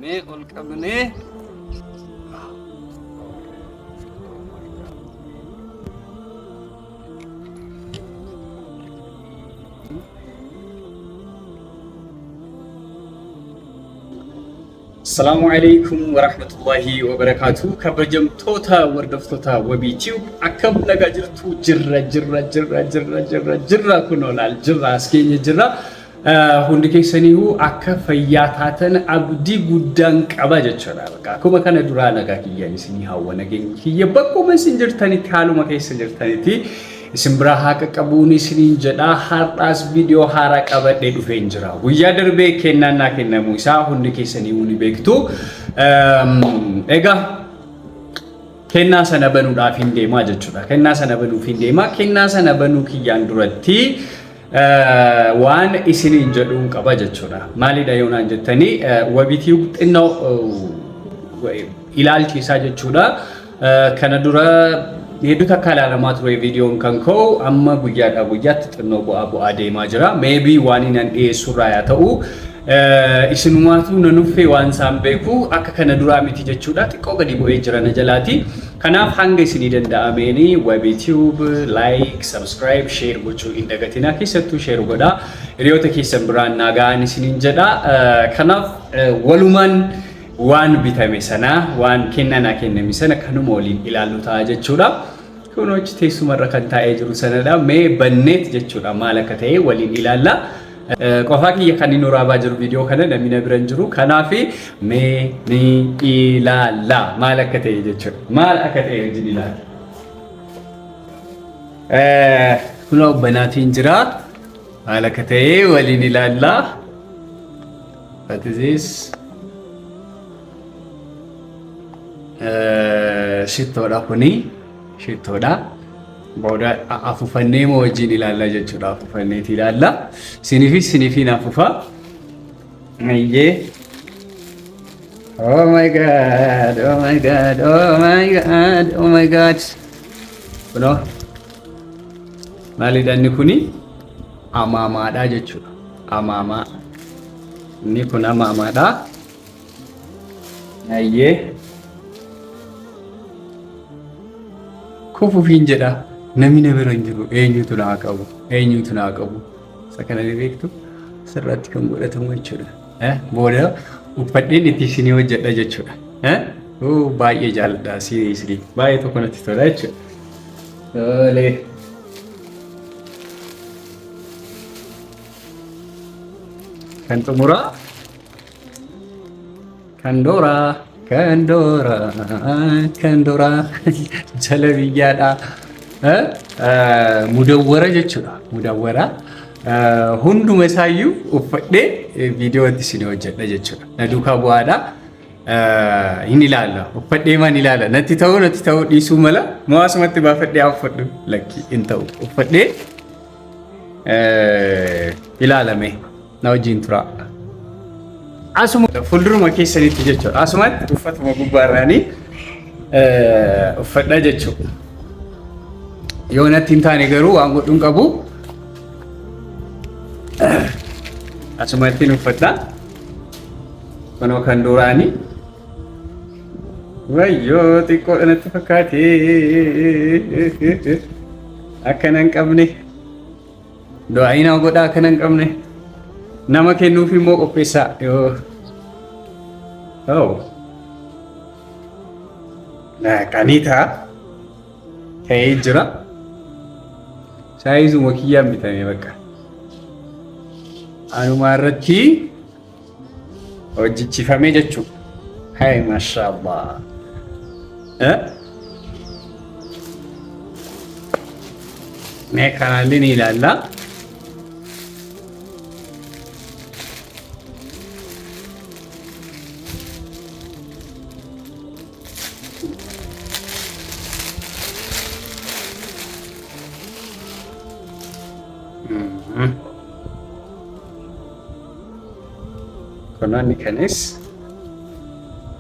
Mee ol qabnee. Assalaamu alaikum warahmatullahi wabarakaatu. Kabajamtoota hordoftoota Wabii Tube, akkam nagaa jirtu? Jirra, jirra, jirra, jirra, jirra, jirra, kunoo laal, jirra, as keenya jirra. Hundi keessaniyyuu akka fayyaa taatan abdii guddaan qaba jechuudha. Bakka akkuma kana duraa nagaa kiyyaan isinii hawwa. Nageenyi kiyya bakkuma isin jirtanitti, haaluma keessa jirtanitti isin biraa haa qaqqabuun isiniin jedha. Har'aas viidiyoo haaraa qabadhee dhufeen jira. Guyyaa darbee kennaan naa kennamuu isaa hundi keessaniyyuu ni beektu. Egaa kennaa sana banuudhaaf hin deemaa jechuudha. Kennaa sana banuuf hin deemaa. Kennaa sana banuu kiyyaan duratti waan isiniin jedhuun qaba jechuudha. Maalidha yoo naan jettanii, Wabii Tube xinnoo ilaalchi isaa jechuudha. Kana dura hedduu takka ilaalamaa ture viidiyoon kan koo, amma guyyaadhaa guyyaatti xinnoo bu'aa bu'aa deemaa jira. Maybe waan inni an dhiyeessurraa yaa ta'u, isinumaatu na nuffee waan isaan beeku, akka kana duraa miti jechuudha. Xiqqoo gadi bu'ee jira na jalaati. Kanaaf hanga isinii danda'ameeni Wabii Tube like, subscribe, share gochuu hin dagatinaa. Keessattuu share godhaa. Hiriyoota keessan biraan naa ga'an isiniin jedha. Kanaaf walumaan waan bitame sana, waan kennaa naa kenname sana kanuma waliin ilaallu ta'a jechuudha. Kun hojii teessumarra kan taa'ee jiru sanadha. Mee banneet jechuudha, maal akka ta'e waliin ilaalla. Qofaa kiyya kan inni waraabaa jiru viidiyoo kana, namni na bira hin jiru. Kanaaf mee ni ilaalla maal akka ta'e jechuudha. Maal akka ta'e wajjin ilaalla. Kunoo banaatiin jira. Maal akka ta'e waliin ilaalla. What is this? Shittoodha kuni. Shittoodha. Booda afuufannee moo wajjin ilaalla jechuudha. Afuufanneeti ilaalla. Siniifis siniifiin afuufa. Ayyee. Oh my God, oh my God, oh my God, oh my God. Kunoo. Maalidha inni kuni? Amaamaadha jechuudha. Amaamaa. Inni kun amaamaadha. Ayyee. Kufuufiin jedha. Namni na bira hin jiru. Eenyutu naa qabu? Eenyutu naa qabu? Isa kana ni beektu. Sirratti kan godhatamu jechuudha. Booda uffadheen itti isinii hojjedha jechuudha. Baay'ee jaalladha, seriously. Baay'ee tokko natti tola jechuudha. Tolee. Kan xumuraa. Kan dooraa. Kan dooraa. Kan dooraa. Jala biyyaadha. Mudawwara jechuudha. Mudawwara. Hunduma isaayyuu uffadhee viidiyoo itti isin hojjedha jechuudha. Na duukaa bu'aadha. Hin ilaalla. Uffadhee maan ilaala. Natti ta'uu dhiisuu mala. Moo asumatti baafadhee haa uffadhu? Lakki, hin ta'u. Uffadhee ilaalame na wajjin tura. Asuma fuulduruma keessanitti jechuudha. Asumatti uffatuma gubbaarraanii uffadha jechuudha. Yoo natti hin taane garuu waan godhu hin qabu. Asumatti uffadha. Kunoo kan duraanii. Wayyoo, xiqqoodha natti fakkaate. Akkana hin qabne. Du'aayii nama godhaa, akkana hin qabne. Nama kennuuf immoo qopheessaa yoo. Oh. Qanii ta'a. Ta'ee jira. Saayizuma kiyyaan bitame bakka. Anumaa irratti hojjechifamee jechuudha. Hai, mashallah. Eh? Mee kanaallee ni ilaalla. Kunoonni kanis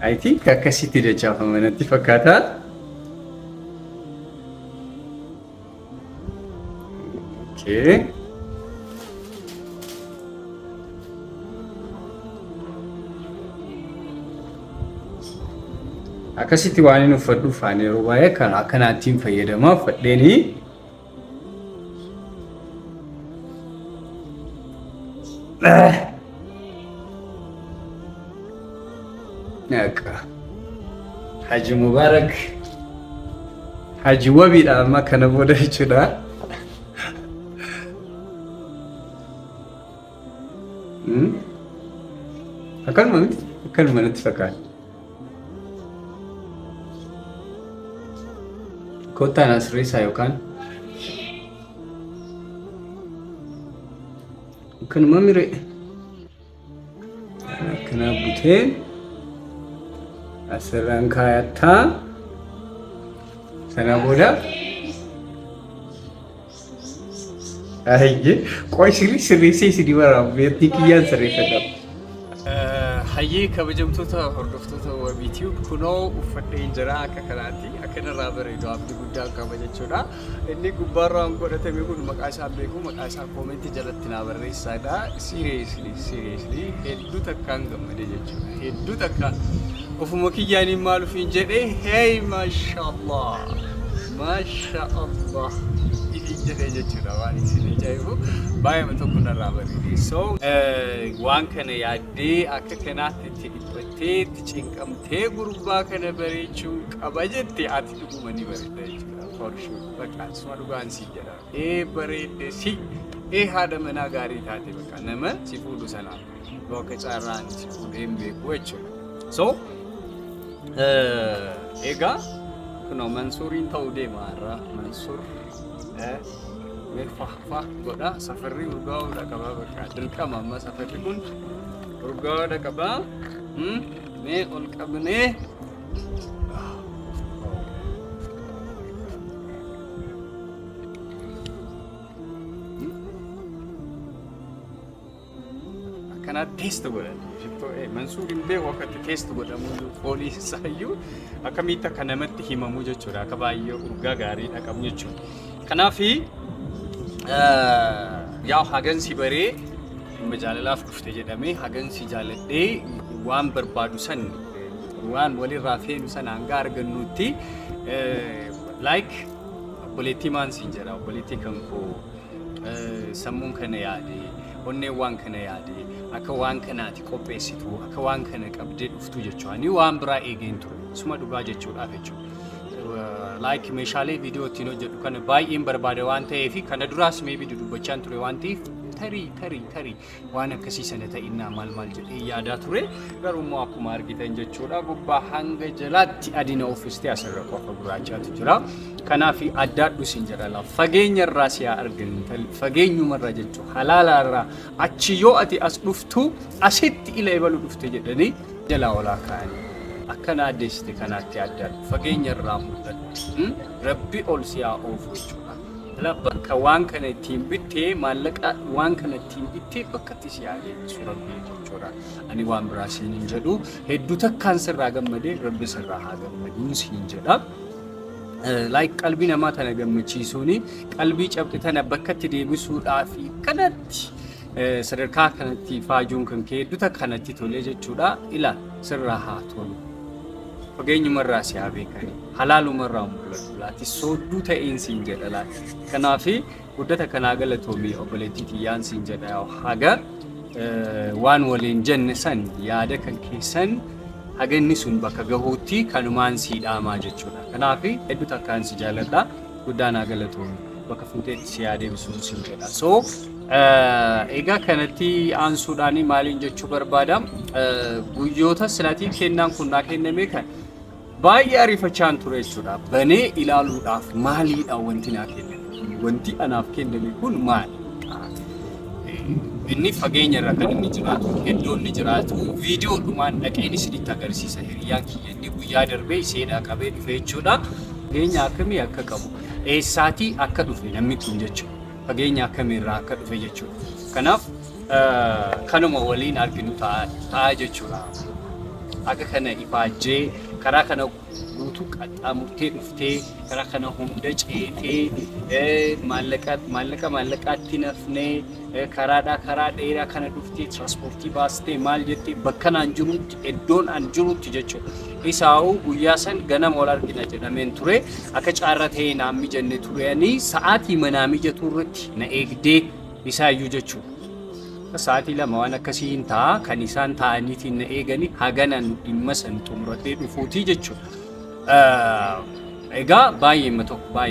I think akkasitti dachaafama natti fakkaata. Okay. Akkasitti waan hin uffadhuuf ani yeroo baay'ee kan akkanaattiin fayyadama uffadheenii. Naqa. Haji Mubarak. Haji wabiidha amma kana booda jechuudha. Akkanuma miti akkanuma natti fakkaata. Kottaa naa sirreessaa yookaan akkanuma miree akkanaa butee asirraan kaayattaa sana booda Hayyee qoy sirrii sirreessee isinii waraaba beektii kiyyaan sirreeffadha. Hayyee kabajamtoota hordoftoota Wabii Tube kunoo uffadheen jira akka kanaatti akka narraa bareedu abdii guddaan qaba jechuudha. Inni gubbaarraan godhatame kun maqaa isaa beeku maqaa isaa koomentii jalatti naa barreessaadha. Seriously seriously hedduu takkaan gammade jechuudha. Hedduu takka ofuma kiyyaaniin maal ofiin jedhee hey mashallah mashallah ifiin jedhee jechuudha waan isin ajaa'ibu baay'ee tokko narraa bareede. So waan kana yaaddee akka kanaatti itti dhiphattee itti cinqamtee gurbaa kana bareechuu qaba jette ati dhuguma ni bareedda jechuudha. For sure. Bakka suma dhugaan si jedha. Ee bareedde si ee haadha manaa gaarii taate bakka nama si fuudhu sanaaf. Yoo akka carraan si fuudhee hin beeku jechuudha. So egaa kunoo Mansuuriin ta'uu deema har'a. Mansuur mee fah fah godha safarri urgaa'uudha qaba bakka dirqama amma safarri kun urgaa'uudha qaba. Mee ol qabnee Akkanaa teest godhan. Shittoo Mansuur hin beeku akka itti teest godhamu foolii isaayyuu akkamitti akka namatti himamu jechuudha. Akka baay'ee urgaa gaarii dhaqamu jechuudha. Kanaaf yaa hagan si baree dhimma jaalalaaf dhufte jedhamee hagan si jaaladhee waan barbaadu san waan walirraa feenu sana hanga argannutti like obboleettii maan siin jedha obboleettii kan koo sammuun kana yaade onneen waan kana yaade akka waan kanaati qopheessitu akka waan kana qabdee dhuftu jechuudha. Ani waan biraa eegeen ture suma dhugaa jechuudhaaf jechuudha. Like meeshaalee viidiyoo ittiin hojjedhu kana baay'een barbaada waan ta'eef kana duraas maybe dudubbachaan ture waan ta'eef tarii tarii tarii waan akkasii sana ta'innaa maal maal jedhee yaadaa ture. Garuu immoo akkuma argitan jechuudha gubbaa hanga jalaatti adina uffistee asirra qofa gurraachaatu jira. Kanaaf addaadhu siin jedha laa fageenya irraa si haa argan fageenyuma irraa jechuudha halaala irraa achi yoo ati as dhuftu asitti ila ebalu dhufte jedhanii jalaa olaa kaa'anii. Akkana addeessite kanaatti addaadhu fageenya irraa mul'adhu rabbi ol si haa oofu jechuudha. Ala bakka waan kana ittiin bittee maallaqa waan kana ittiin bittee bakka itti si haa deebisu rabbi jechuudha. Ani waan biraa siin hin jedhu hedduu takkaan sirraa gammadee rabbi sirraa haa gammaduun siin jedha. Like qalbii namaa tana gammachiisuuni qalbii cabxe tana bakka itti deebisuudhaaf kanatti sadarkaa kanatti faajuun kan kee hedduu takka kanatti tolee jechuudha. Ila sirraa haa tolu. Fageenyumarraa si haa beekani. Halaalumarraa mul'atu laati soodduu ta'een siin jedha laati. Kanaaf guddata kanaa galatoomii obboleettii tiyyaan siin jedha haga waan waliin jenne san yaada kan keessan haga inni sun bakka gahuutti kanumaan sii dhaamaa jechuudha. Kanaaf hedduu takkaan si jaaladha. Guddaa naa galatoomi. Bakka fuuteetti si haa deebisuun siin jedha. So egaa kanatti aansuudhaan maaliin jechuu barbaada guyyoota silaatii kennaan kun naa kenname kan baay'ee ariifachaan ture jechuudha. Banee ilaaluudhaaf maaliidha wanti naa kenname kun wanti anaaf kenname kun maali? Inni fageenya irra kan inni jiraatu iddoo inni jiraatu viidiyoodhumaan dhaqeen isinitti agarsiisa hiriyyaan kiyya inni guyyaa darbee iseedhaa qabee dhufe jechuudha. Fageenya akkamii akka qabu eessaatii akka dhufe namni kun jechuudha. Fageenya akkamiirraa akka dhufe jechuudha. Kanaaf kanuma waliin arginu ta'a jechuudha. Akka kana ifaajjee Karaa kana guutuu qaxxaamurtee dhuftee, karaa kana hunda ceetee, maallaqa maallaqa maallaqaatti nafnee, karaadhaa karaa dheeraa kana dhuftee, tiraanspoortii baastee, maal jettee, bakka naan jirutti, iddoon an jirutti jechuudha. Isaa'uu guyyaa san ganama wal argina jedhameen ture. Akka caarra ta'ee naan mijanne turanii sa'aatii manaa mijatu irratti na eegdee isaayyuu jechuudha. Sa'aatii 2 waan akkasii hin ta'a kan isaan taa'aniitiin na eeganii haganan dhimma san xumuratee dhufuutii jechuudha. Egaa baay'eema tokko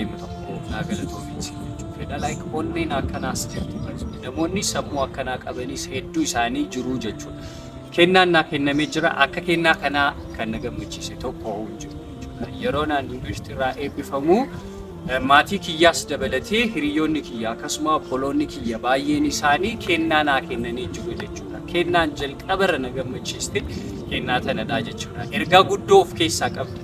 naa galatoomiinsi jechuudha. Fedha like onneen akkanaas jirtu, namoonni sammuu akkanaa qabanis hedduu isaanii jiru jechuudha. Kennaan naa kennamee jira. Akka kennaa kanaa kan na gammachiise tokko hin jiru jechuudha. Yeroo naan yuunivarsiitii irraa eebbifamu maatii kiyyaas dabalatee hiriyoonni kiyya akkasuma obboloonni kiyya baay'een isaanii kennaa naa kennanii jiru jechuudha. Kennaan jalqabarra na gammachiiste kennaa tanadha jechuudha. Ergaa guddoo of keessaa qabdi.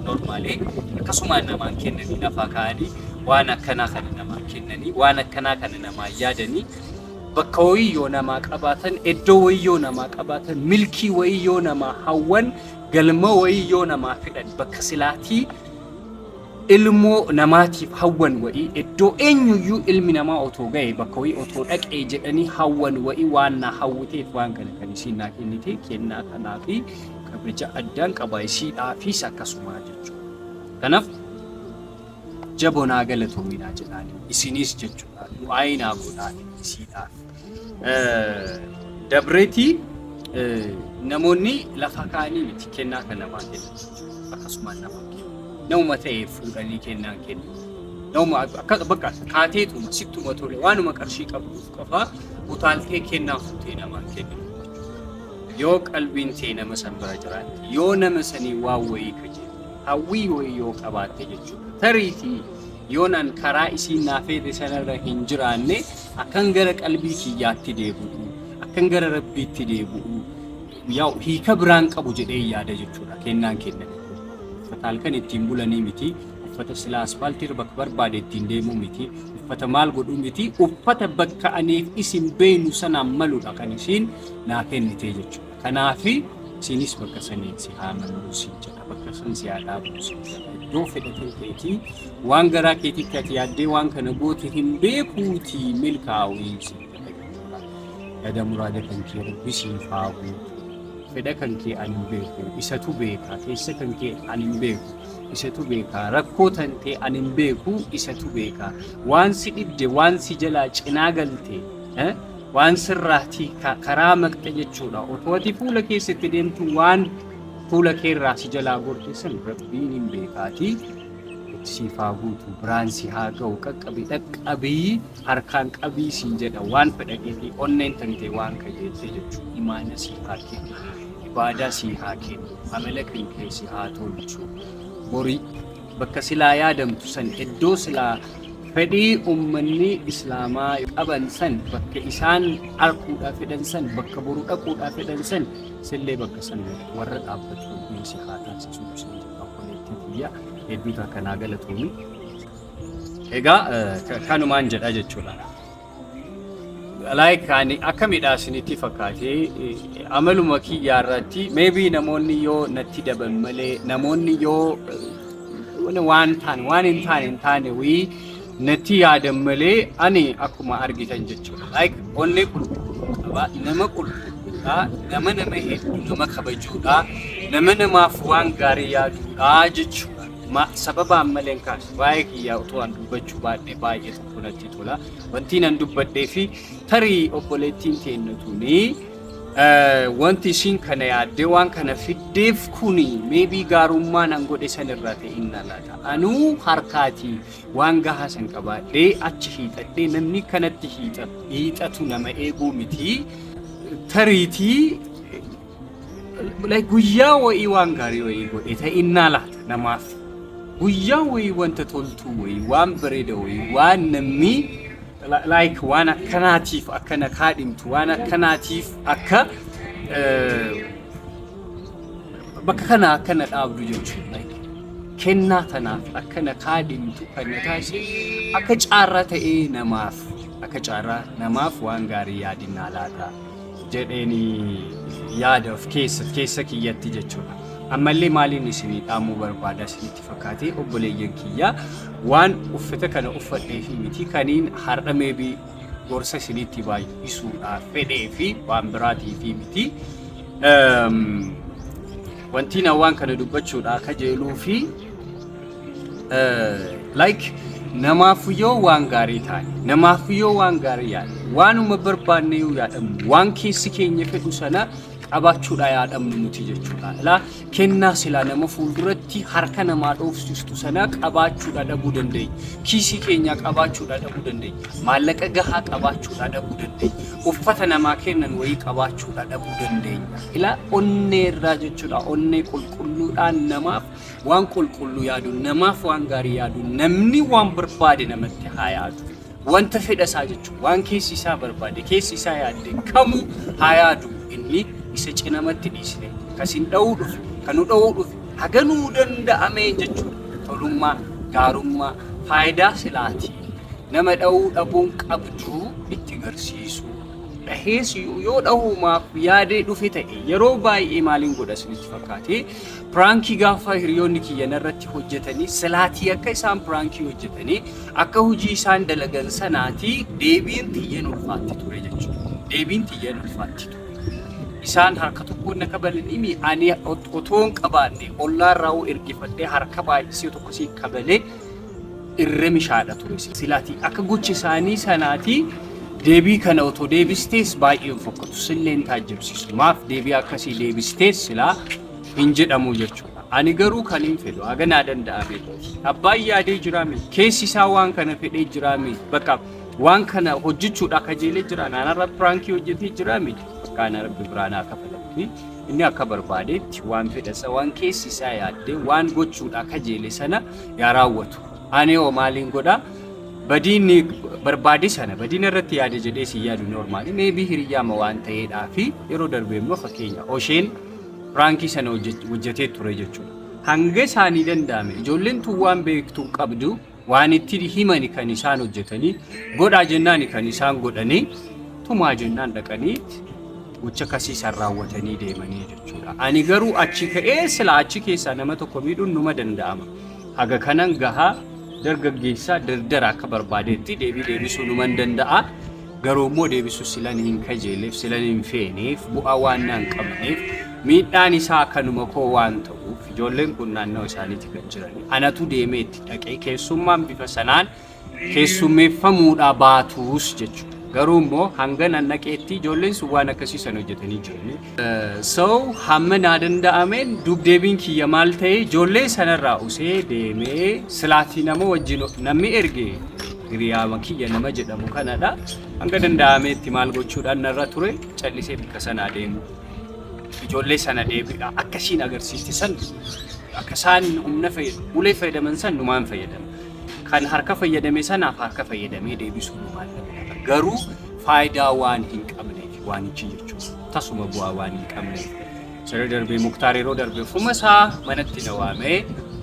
Normally akkasumaan namaan kennanii lafaa kaa'anii, waan akkanaa kana namaan kennanii, waan akkanaa kana namaan yaadanii, bakka wayii yoo namaa qabaatan, iddoo wayii yoo namaa qabaatan, milkii wayii yoo namaa hawwan, galma wayii yoo namaa fedhan, bakka silaatii ilmoo namaatiif hawwan wa'ii, iddoo eenyuyyuu ilmi namaa otoo ga'e, bakka wayii otoo dhaqee jedhanii hawwan wa'ii waan naa hawwiteef waan kana kan isiin naa kennite, kennaa kanaa fi kabaja addaan qaba isiidhaafis akkasuma jechuudha. Kanaaf jaboo naa galatoominaa jedhaani isinis jechuudha, du'aayii naa godhaani isiidhaaf. Dabreetii namoonni lafa kaa'anii miti kennaa kan namaa kennan, akkasumaan namaa kennu. Namuma ta'e fuudhanii kennaan kennu. Namuma akka bakka kaateetuma sittuma tole, waanuma qarshii qabduuf qofa utaaltee kennaa fuutee namaa kennitu jechuudha. Yoo qalbiin tee nama san bira jiraatte, yoo nama sanii waan wayii kajeelte, hawwii wayii yoo qabaatte jechuudha. Tariitii yoo nan karaa isiin naa feete sanarra hin jiraanne, akkan gara qalbii kiyyaatti deebi'u, akkan gara Rabbiitti deebi'u, yaa hiika biraan qabu jedhee yaada jechuudha kennaan kenname kun. Uffata halkan ittiin bulanii miti, uffata silaa aspaaltii irra bakka barbaade ittiin deemuu miti, uffata maal godhuu miti, uffata bakka aniif isin beeynu sanaan maludha kan isiin naa kennite jechuudha. Kanaafi isinis bakka saniin si haa maluu siin jedha, bakka san si haa dhaabuu siin jedha. Iddoo fedhatan keetii waan garaa keetitti ati yaaddee waan kana goote hin beekuutii milkaa'uu siin jedha jechuudha. Yaada muraada kan kee Rabbi siif haa guutu. Fedha kan kee ani hin beeku, isatu beeka. Keessa kan kee ani hin beeku, isatu beeka. Rakkoo tantee ani hin beeku, isatu beeka. Waan si dhibde, waan si jalaa cinaa galte, waan sirraatii karaa maqxe jechuudha. Otoo ati fuula keessatti deemtu waan fuula keerraa si jalaa gorte san Rabbiin hin beekaatii siif haa guutu, biraan si haa ga'u, qaqqabi, dhaqqabii, harkaan qabii siin jedha. Waan fedha keetii onneen tantee waan kajeelte jechuudha. Imaana siif haa kennu, ibaadaa sii haa kennu, amala kan kee si haa tolchu. Borii bakka silaa yaadamtu san, iddoo silaa fedhii ummanni Islaamaa qaban san, bakka isaan arguudhaa fedhan san, bakka boru dhaquudhaa fedhan san, sillee bakka san warra dhaabbatu Rabbiin si haa taasisu siin jedha. Obboleettii tiyya, hedduu takka galatoomi. Egaa kanumaan jedha jechuudha. Like ani akka midhaasinitti fakkaatee amaluma kiyyaa irratti maybe namoonni yoo natti daban malee, namoonni yoo waan taane, waan hin taane wayii natti yaadan malee, ani akkuma argitan jechuudha. Like onnee qulqulluu qaba, nama qulqulluudha, nama nama hedduu nama kabajuudha, nama namaaf waan gaarii yaaduudha jechuudha. Sababaan malee hin kaasu. Waa'ee kiyyaa otoo an dubbachuu baadhee baay'ee tokko natti tola. Wanti nan dubbadhee fi tarii obboleettiin teenya tuni wanti isiin kana yaaddee waan kana fiddeef kuni maybe gaarummaa nan godhe sanirraa ta'inna laata. Anuu harkaatii waan gahaa san qabaadhee achi hiixadhee namni kanatti hiixatu nama eeguu miti. Tariitii like guyyaa wayii waan gaarii wayii godhe ta'innaa laata namaaf. Guyyaa wayii wanta toltuu wayii, waan bareeda wayii, waan namni like waan akkanaatiif akkana kaadhimtu, waan akkanaatiif akka bakka kana akkana dhaabdu jechuudha. Like kennaa tanaaf akkana kaadhimtu kan na taasise akka caarraa ta'ee namaaf, akka caarraa namaaf waan gaarii yaadinnaa laata jedheeni yaada of keessa keessa kiyyatti jechuudha. Ammallee maaliin isinii dhaamuu barbaada isinitti fakkaate, obboleeyyan kiyya? Waan uffata kana uffadhee fi miti kaniin har'a maybe gorsa isinitti baay'isuudhaaf fedhee fi waan biraatii fi miti. Wanti na waan kana dubbachuudhaa kajeeluu fi like namaaf yoo waan gaarii taane, namaaf yoo waan gaarii yaadne, waanuma barbaanne yoo yaadamnu, waan keessi keenya fedhu sana qabaachuudha yaadamnu nuti jechuudha. Ilaa, kennaa silaa nama fuulduratti harka namaa dhoofsistu sana qabaachuudha dhabuu dandeenya. Kiisii keenyaa qabaachuudha dhabuu dandeenya. Maallaqa gahaa qabaachuudha dhabuu dandeenya. Uffata namaa kennan wayii qabaachuudha dhabuu dandeenya. Ilaa, onnee irraa jechuudha. Onnee qulqulluudhaan namaaf waan qulqulluu yaadu, namaaf waan gaarii yaadu, namni waan barbaade namatti haa yaadu. Wanta fedha isaa jechuudha. Waan keessi isaa barbaade, keessi isaa yaadde kamuu haa yaadu. Inni isa cinamatti dhiisne, kasin dha'uu dhufe, kan nu dha'uu dhufe, haganuu danda'amee jechuudha. Tolummaa, gaarummaa, faayidaa silaatii nama dha'uu dhabuun qabdu itti garsiisu. Dhahees yoo dhahuumaaf yaadee dhufe ta'e, yeroo baay'ee maaliin godha isinitti fakkaate? Prankii gaafa hiriyoonni kiyya narratti hojjetanii, silaatii akka isaan prankii hojjetanii, akka hojii isaan dalagan sanaatii deebiin tiyyan ulfaatti ture jechuudha. Deebiin tiyyan ulfaatti ture. Isaan harka tokkoon na kabalanii, ani otoo hin qabaanne ollaa irraa ergifadhee harka baay'isee tokko si kabalee irra mishaadha ture. Silaatii akka gocha isaanii sanaatii deebii kana otoo deebistees baay'ee hin fokkatu. Sillee hin taajjabsiisu. Maaf deebii akkasii deebistees silaa hin jedhamu jechuudha. Ani garuu kan hin fedhu haga naa danda'ame. Abbaan yaadee jiraame, keessi isaa waan kana fedhee jiraame, bakka waan kana hojjechuudha kajeelee jira, naanarra prankii hojjetee jiraame, bakka Rabbi biraa naa kafalamti. Inni akka barbaadetti waan fedhasa, waan keessi isaa yaaddee, waan gochuudha kajeele sana yaa raawwatu. Ani hoo maaliin godhaa? Badiin barbaade sana, badiin irratti yaade jedhee si yaadu normally maybe hiriyyaama waan ta'eedhaa fi yeroo darbe immoo fakkeenya osheen prankii sana hojjetee ture jechuudha. Hanga isaanii danda'ame ijoolleen tun waan beektuu qabdu, waan itti himani kan isaan hojjetanii, godhaa jennaani kan isaan godhanii, tumaa jennaan dhaqanii gocha kasiisan raawwatanii deemanii jechuudha. Ani garuu achi ka'ee sila achi keessaa nama tokko miidhuun numa danda'ama. Haga kanan gahaa dargaggeessaa dardara akka barbaadetti deebii deebisuu numa danda'a. Garuu immoo deebisuu silan hin kajeeleef, silan hin feeneef, bu'aa waan naan qabneef, miidhaan isaa akkanuma koo waan ta'uuf, ijoolleen kun naannoo isaaniitti kan jiran. Anatu deemee itti dhaqee keessummaan bifa sanaan keessummeeffamuudhaa baatuus jechuudha. Garuu immoo hanga nan dhaqeetti ijoolleen sun waan akkasii sana hojjetanii jirani. So hamma naa danda'ameen dubdeebiin kiyya maal ta'e, ijoollee sanarraa usee deemee silaatii nama wajjin namni erge hiriyaama kiyya nama jedhamu kanadha. Hanga danda'ameetti maal gochuudhaan narra ture? Callisee bakka sanaa deemu. Ijoollee sana deebi'a akkasiin agarsiiste san, akka isaan humna ulee fayyadaman san numaan fayyadama. Kan harka fayyadame sanaaf harka fayyadamee deebisuu numaan danda'a. Garuu faayidaa waan hin qabneef waanichi jechuudha. Tasuma bu'aa waan hin qabneef. Sirri darbee Muktaar yeroo darbe ofuma isaa manatti na waamee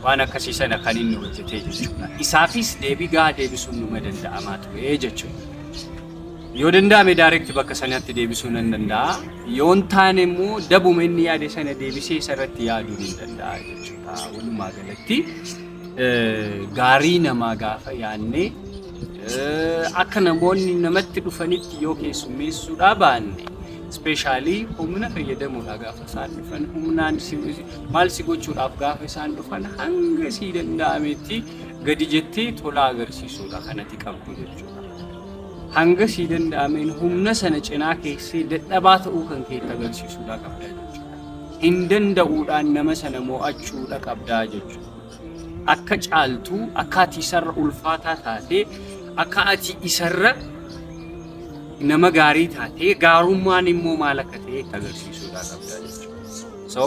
waan akkasii sana kan inni hojjetee jechuudha. Isaafis deebii gahaa deebisuun numa danda'amaa ture jechuudha. Yoo danda'ame direct bakka sanatti deebisuu nan danda'a. Yoo hin taane immoo dabuma inni yaade sana deebisee isarratti yaaduu ni danda'a jechuudha. Walumaa galatti gaarii namaa gaafa yaadne, akka namoonni namatti dhufanitti yoo keessummeessuudhaa baanne, especially humna fayyadamuudha gaafa isaan dhufan, humnaan maal si gochuudhaaf gaafa isaan dhufan, hanga sii danda'ametti gadi jettee tola agarsiisuudha kanatti qabdu jechuudha. Hanga sii danda'ameen humna sana cinaa keessee dadhabaa ta'uu kan keetti agarsiisuudha qabda jechuudha. Hin danda'uudhaan nama sana mo'achuudha qabdaa jechuudha. Akka caaltuu, akka ati isarra ulfaataa taatee, akka ati isarra nama gaarii taatee, gaarummaan immoo maal akka ta'e itti agarsiisuudha qabda jechuudha. So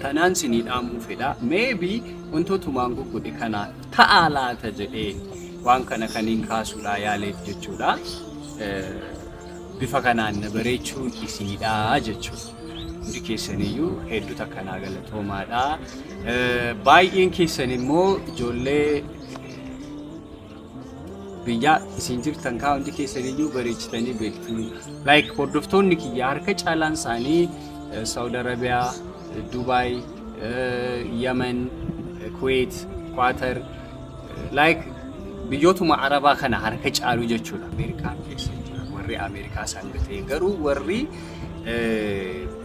tanaan sinii dhaamuu fedha. Maybe wantootumaan guggodhe kana ta'aa laata jedhee waan kana kaniin kaasuudha yaaleef jechuudha. Bifa kanaan na bareechuun isiidha jechuudha. Hundi keessaniyyuu hedduu takka naa galatoomaadha. Baay'een keessan immoo ijoollee biyya isin jirtan kaa hundi keessaniyyuu bareechitanii beektu. Like hordoftoonni kiyya harka caalaan isaanii Saudi Arabiyaa, Dubaay, Yemen, Kuwait, Qatar, like biyyootuma Arabaa kana harka caalu jechuudha. Ameerikaan keessa jira. Warri Ameerikaa isaan ta'e garuu warri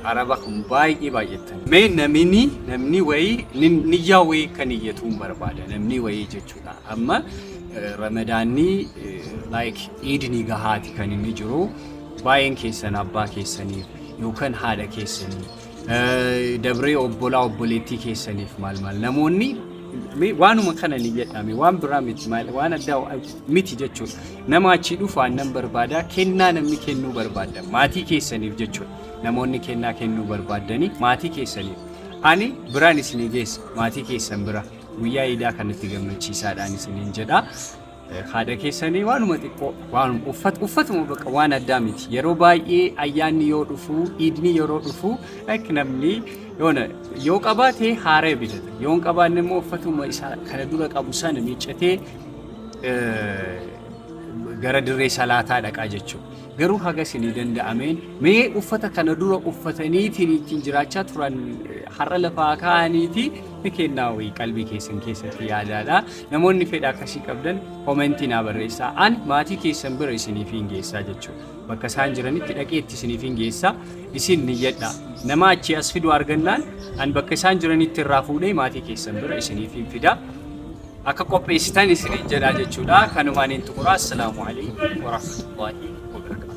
Araba kun baay'ee baay'atan. Mee namni wayii niyyaa wayii kan iyyatuun barbaada namni wayii jechuudha. Amma Ramadaanni, like, iidni gahaati kan inni jiru. Baay'een keessan abbaa keessaniif yookaan haadha keessanii, dabree obbolaa obboleettii keessaniif, maal maal, namoonni waanuma kana ni jedhame, waan biraa miti, maal waan addaa miti jechuudha. Nama achii dhufu aannan barbaada, kennaa namni kennuu barbaada maatii keessaniif jechuudha. Namoonni kennaa kennuu barbaadanii maatii keessaniif. Ani biraan isinii geessa maatii keessan bira, guyyaa iidaa kanatti gammachiisaadhaan isiniin jedha. Haadha keessanii waanuma xiqqoo, waanuma uffatuma bakka, waan addaa miti. Yeroo baay'ee ayyaanni yoo dhufu, iidni yeroo dhufu, like namni yoona yoo qabaate haaree bitata, yoo hin qabaanne immoo uffatuma isaa kana dura qabu sana miiccatee gara dirree salaataa dhaqaa jechuudha. Garuu haga isinii danda'ameen mee uffata kana dura uffataniitiin ittiin jiraachaa turan har'a lafaa kaa'aniiti ni kennaa wayii qalbii keessan keessatti yaadaadha. Namoonni fedha akkasii qabdan comment naa barreessaa. Ani maatii keessan bira isiniif hin geessaa jechuudha. Bakka isaan jiranitti dhaqeetti isiniif hin geessaa. Isin niyyadha. Nama achii as fidu argannaan ani bakka isaan jiranitti irraa fuudhee maatii keessan bira isiniif hin fida. Akka qopheessitan isiniin jedhaa jechuudha. Kanumaan hin xumuraa. Assalaamu alaikum warahmatullahi wabarakatuh.